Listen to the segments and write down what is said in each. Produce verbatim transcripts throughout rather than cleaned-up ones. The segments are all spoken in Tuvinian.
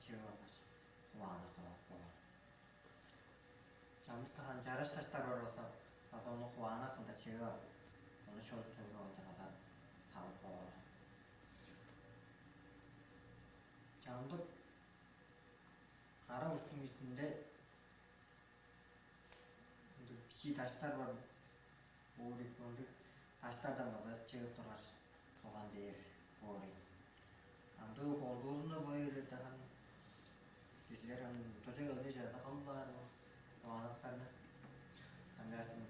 чыып алгаш, хуваанак кылып боор. Чамдыкта ханы чараш даштар бар болза, база ону хуваанак кылдыр чыып ап, ону чоруп чоруур кылдыр база салып боор. Чамдык кара уштуң иштинде ындыг бичии даштар бар, боор ийик, ындыг даштардан база чыып турар болган дээр боор ийин. Ындыг колдуузунда бо эвелерде ханы кижилер ам дужа келбей чыгда кылып баар хуваанактарны. Ынчаштың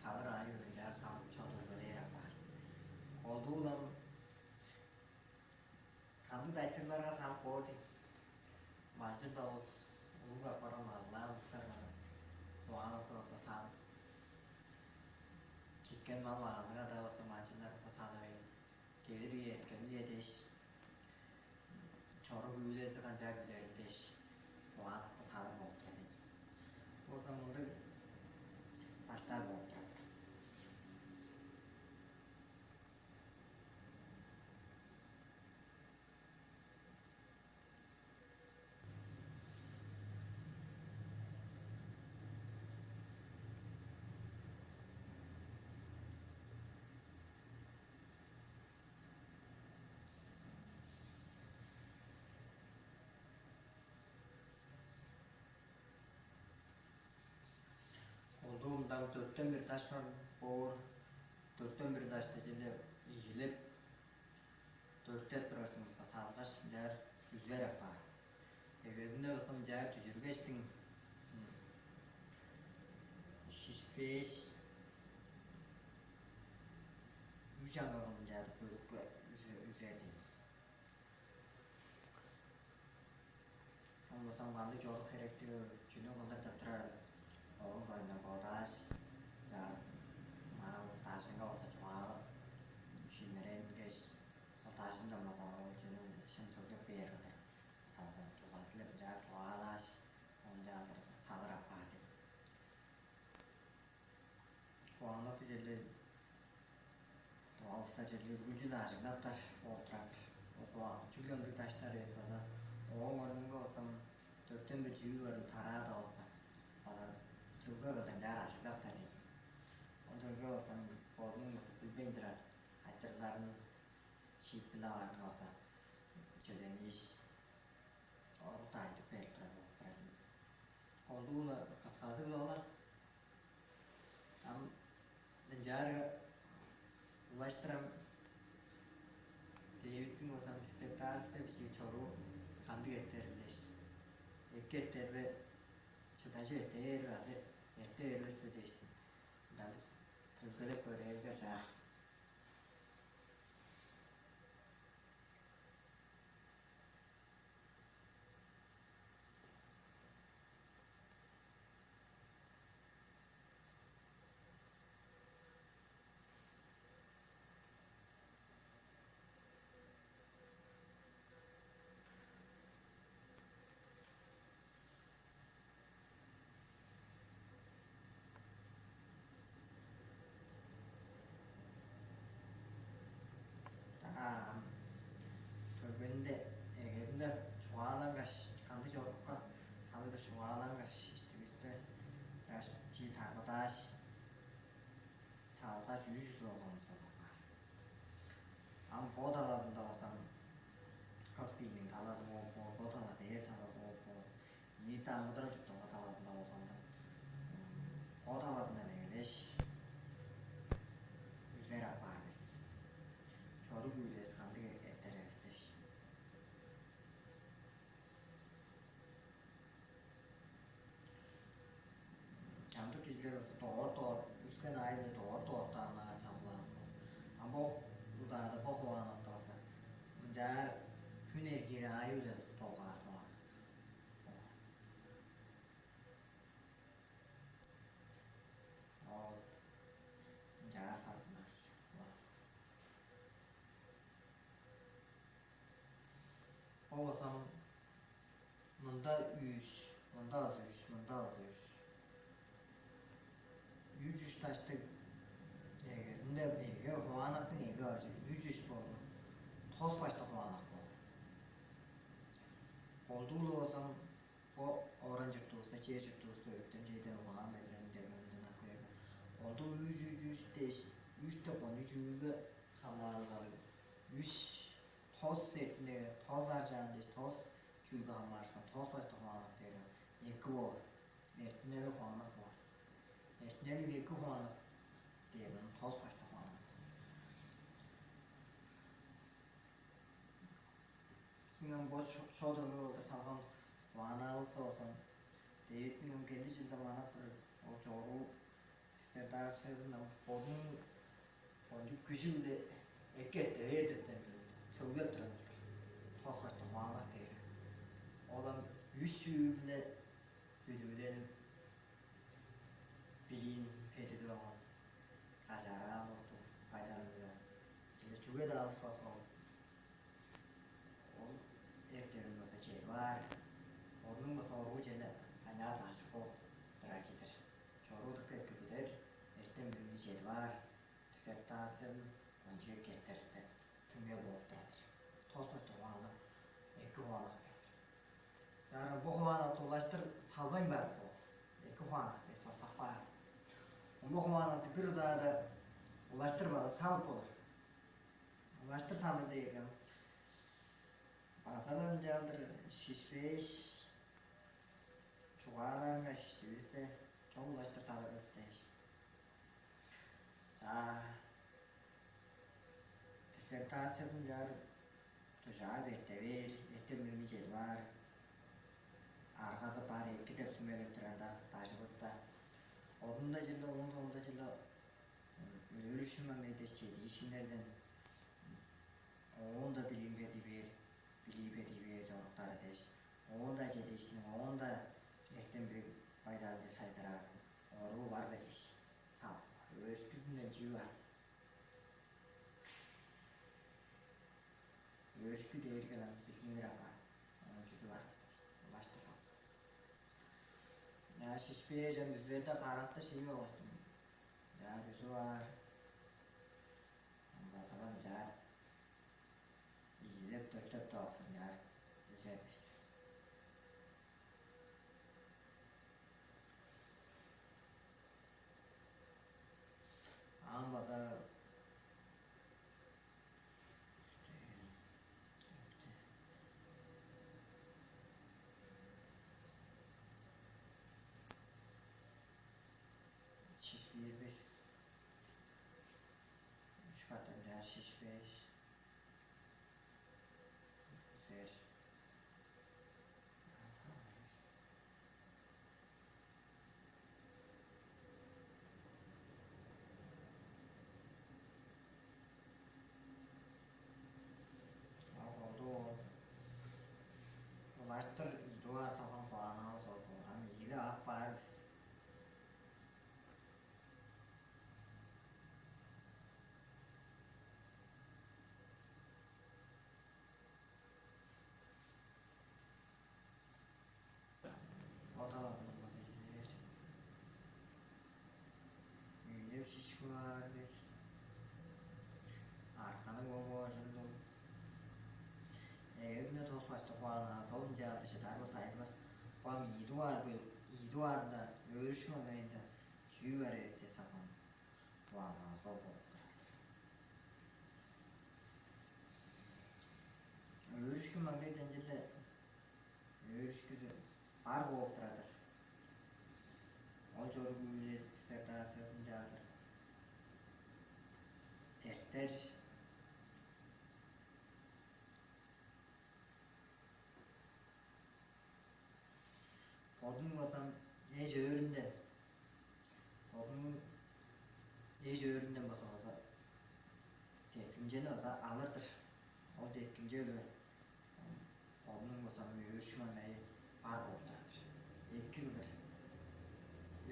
салыр аайы-биле ынчаар салып чоруур дээр апаар. Колдуу улам кандыг дайтырларга салып боор дейн? Малчын-даа болза, улуг апарган мал-маалыстарга хуваанакты болза салып, читкен мал-маганнарга-даа болза малчыннарга салып, келир үе, эрткен үе дээш, чорук үүлези канчаар билерил дээш, хуваанакты салыр болуп турар ийин. Болза мындыг даштар болуп турар. Колдуу мындан дөрттен бир даш бар боор, дөрттен бир дашты черле ийилеп, дөрттеп турар сыңмыска салгаш, мынчаар үзер апаар. Эгезинде болза мынчаар дүжүргештиң, шишпээш, үш аңгы кылдыр мынчаар бөлүкке үзе-, үзер дейн. Ам болза кандыг чорук херектиг чүнү кылдыр деп турар, ооң боюнда бодааш, маа дажынга болза чугаалап, химиренингеш, ол дажындан болза ол чүнү шын сөглеп бээр кылдыр, болза дуза дилеп, мынчаар чугаалааш, оон ынчаар салыр апаар дейн. Хуваанакты черле алыста черле үргүлчү-даа ажыглаптар болуп турар-дыр. Озуа чүгле ындыг даштар эвес база ооң орнунга болза дөрттен бир чүү барыл тараа-даа болза, база чылгы кылдыр ынчаар ажыглаптар дейн. Ол чылгы болза бодунуң билбейн турар айтырыгларын шиитпилеп аарынга болза чөденииш, орук-даа айтып берип турар болуп турар ийин. Колдуу-ла кыскадыг-ла олар. Ам ынчаарга улаштыр ам Дэвидтиң болза диссертация бижиир чоруу кандыг эртер-ле дээш, эки эртер бе, чыдажып эртер бе азы эрте бербес бе дээштиң, ынчалдыр тилгелеп көрээлиңер чаа. Ам төргенинде, эгезинде чугаалаангаш, кандыг чорукка салып чугаалаангаш, иштивисте чаш чии тарбыдааш, салгаш, үш чүс болган болза, ам бо талазында болза, кыс-бииниң талазы бооп боор, бо талазы эр талазы бооп боор. Ийи-даа амыдырал-чуртталга талазында болганда, бо талазындан эгелээш, үзер апаар бис. Чорук үүлези кандыг эртер эвес дээш. Чамдык кижилер болза доор-доор, үскен аайы-биле доор-доор дааннаар чалбаан боор. Ам бо удаада бо хуваанакта болза мынчаар хүн эргиир аайы-биле долгаар боор. Ол ынчаар садынар. Ол болза мында үш, мында база үш, мында база үш. Үш-үш даштыг эгезинде эге хуваанактың эге бажы үш-үш болду. Тос баштыг хуваанак болду. Колдуу-ла Дэвидтиң келди чылда манап турар ол чоруу диссертациязын ам бодунуң кончуг күжү-биле эки эрте бээр деп сөглеп турар кылдыр. Тос башты хуаалап бээрге, ол ам үш чүү-биле бүдүмүленип, билиин бедидип алган, ажараан оттуг байдалынга чүге-даа алыспас ол. Ол эртемин база чедип аар, орнуң база оруу чене аңаа дажык болуп турар кижи-дир. Чорудук эки билер, эртем-билигни чедип аар, диссертациязын кончуг эки эртер деп түңнел бооп турар-дыр. Тос башты хуаалап, эки хуаалап бээр. Ынчаарга бо хуаанакты улаштыр салбайн баар боор. Эки хуаанак дээш соксап каар. Бо хуаанакты бир удаада улаштыр база салып болур. Улаштыр салыр дээрге база-ла ынчалдыр шишпээш, чугаалаарынга шиштивисте, чок улаштыр салырывыс дээш. Чаа, диссертациязын чаар дужаап эрте бээр, эртем-билигни чедип аар аргазы бар эки деп сүмелеп турар-даа дажывыста. Орнунда черле, оон соонда черле өөрүшүм аңай дээш чедиишкиннерден оон-даа билиин бедий бээр, билии бедий бээр чоруктары дээш, оон-даа чедиишкинниң, оон-даа эртем-билиг байдалынче сайзыраар оруу бар-даа дээш. Сал, өөрүшкүзүнден чүү бар? Өөрүшкү дээрге-ле бистиң бир апаар. Ону чүдү бар? Улаштыр салып. Ынчаар шишпээр чон бүзүрелде каракты шиип алгаштың, ынчаар бүзүп аар. Ам база-ла ынчаар ийилеп-дөртеп-даа алза, ынчаар бүзер бис. Ам база шишпээр бис. Үш катап ынчаар шишпээш, сер. Ол болду ол. Улаштыр ийи дугаар салган хуаанавыс ол болган. Ийиги ап баар бис. Бодалап турбаза чүвээр. Үйлеп шишкип аар бис. Артканы бо боожунду. Эгезинде тос башты хуаалаан, солун чаалды шыдарбыс, айырбас. Хуам ийи дугаар бөлүк, ийи дугаарында өөрүшкү оңайында чүү бар эвес дээш сапкан. Хуаалаан сол болуп турар. Өөрүшкү маңгай денчиле өөрүшкүдү бар бооп турар-дыр. Ол чорук үүле диссертациязын чаадыр эртер. Бодуң база эш өөрүнден, бодуң эш өөрүнден база база деткимчени база алыр-дыр. Ол деткимче-биле бодунуң база өөрүшү маңнайы бар болуп турар-дыр. Эки кылдыр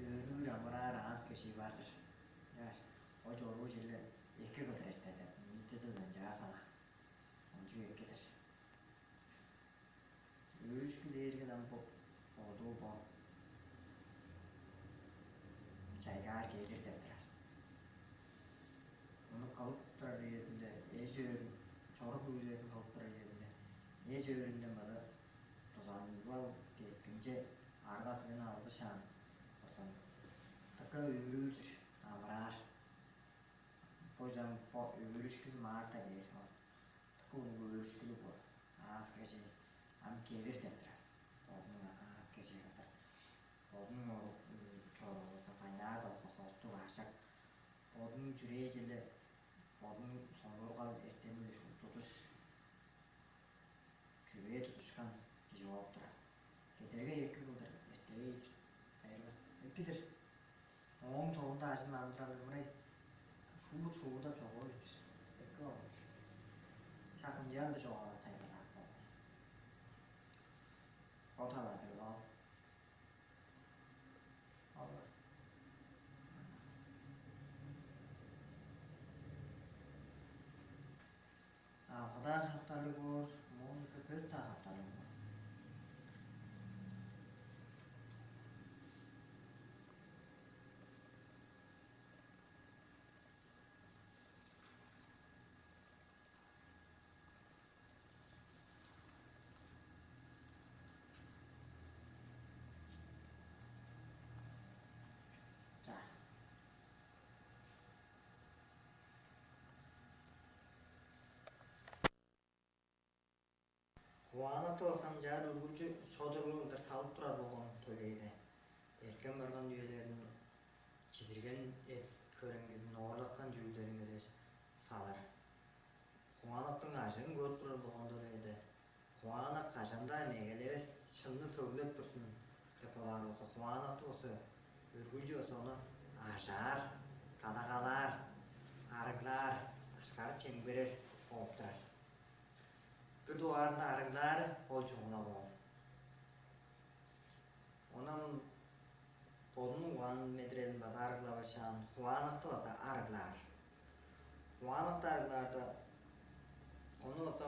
өөрүүр амыраар аас-кежии бар-дыр. Ынчангаш ол чоруу черле эки кылдыр эртер деп ниитизи-биле ынчаар санаар. Кончуг эки-дир. Өөрүшкү дээрге ам бо бодуу бо чайгаар кедир деп турар. Ону кылып турар үезинде, эш өөрүн, чорук үүлезин кылып турар үезинде, эш өөрүнден база дузалыг деткимче арга-сүмени алгышаан, ошон дыка өөрүүр-дүр, амыраар. Бо чам бо өөрүшкүн Марта дээр ол. Дыка улуг өөрүшкүлүг боор. Аас-кежээ ам кедир деп турар. Бодунуң аас-кежээ кылдыр. Бодунуң орук чорувуза кайнаар-даа болза хостуг аажок. Бодунуң чүрээ-чили, бодунуң сонуургал эртемин-даа шуут тудуш, чүрээ тудушкан кижи болуп турар. Кедергей эки кылдыр эртевей-дир. Соонда ажын амыдыралдыр мырай шуут шууда чогуп битир. Эки болур. Шак ынчаан-дыр чогуп алар тайылбырлап болур. Бо талаадыр ол. Алла. Алгыдаа хаптарлыг боор, моон өске пөс-даа хаптарлыг боор. Хуаанакты болза ынчаар үргүлчү шодуглуг кылдыр салып турар болган төлээде, эрткен барган үелерин чидирген эт-хөреңгизин, оорлаткан чүүлдерин кедеш салыр. Хуаанактың ажыын көрүп турар болган төлээде, хуаанак кажан-даа мегелере шынны сөглеп турзун деп бодаар болза, хуаанакты болза, үргүлчү болза ону ажаар, кадагалаар, арыглаар, ашкарып чемгерер болуп турар. Бир дугаарында арыглаары ол чугула боор. Оон бодунуң угаан-медерелин база арыглавышаан, хуаанакты база арыглаар. Хуаанакты арыглаарда, ону болза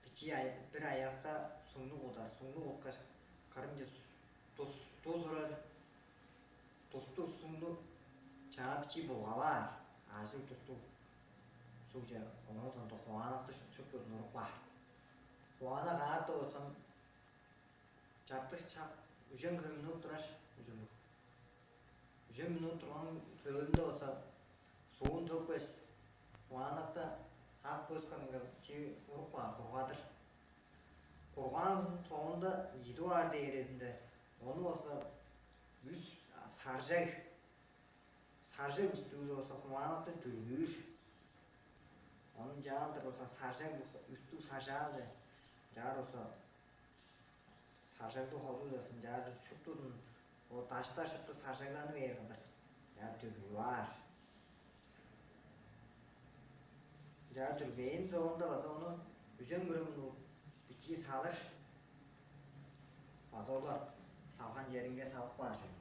бичии бир аякка сугну кудар, сугну куткаш, кырынче тус, тус урар, тустуг сугну чаа бичии булгап аар, аажы тустуг сугже, оон соонда хуаанакты шуптузун уруп каар. Хуаанак аарда болза, чартыш чак үжен хире минут турар, ужурлуг. Үжен минут турганның сөөлүнде болза, суун төкпес, хуаанакты ак пөс кырынга чип уруп каар, кургадыр. Кургаан соонда ийи дугаар дээрезинде ону болза үс саржаг, саржаг үстүглү болза хуаанакты дүргүүр. Ону ынчаалдыр болза саржаг үстүг сажаалы ынчаар болза саржагды холдуг-даа ынчаар шуптузун, ол даштар шупту саржагланы бээр кылдыр ынчаар дүргүп аар. Ынчаар дүрбээн соонда база ону үжен хире минут бичии салыр. База олар салган черинге салып каар чүве.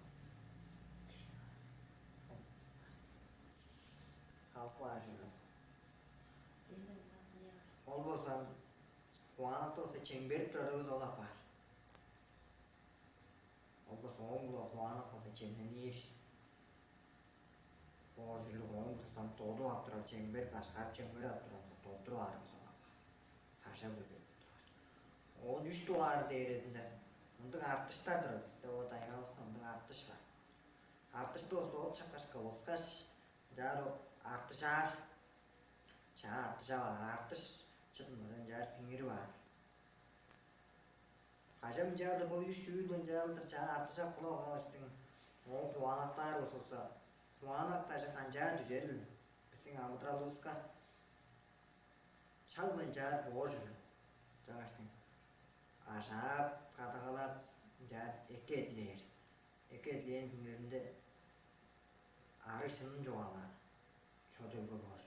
Салып каар чүве. Ол болза, хуаанакты болза чемгерип турар эвес, ол апаар. Ол болза ооң-биле хуаанак болза чемненир. Бо ужурлуг ооң тустан долуп ап турар, чемгерип, башкарып, чемгерип ап турар, долдуруп аар болза, ол апаар. Сажа бөлбейт турар. Оон үш дугаар дээрезинде мындыг артыштар турар. Бисте бо дайгавыста мындыг артыш бар. Артышты болза ол чаккаш кывыскаш, ынчаар артыжаар. Чаа артыжап аар, артыш чыдынмаза ынчаар сиңирип аар. Кажан ынчаар-дыр бо үш чүүл ынчаалдыр чаа артыжап кылып алгаштың, оон хуаанактаар болзувусса, хуаанак дажы канчаар дүжерил? Бистиң амыдыралывыска шак-ла ынчаар боор чүве. Чаңгаштың ажаап, кадагалап, ынчаар эки эдилээр. Эки эдилээн хүннеринде арыг шынын чугаалаар. Чоду өлге боор.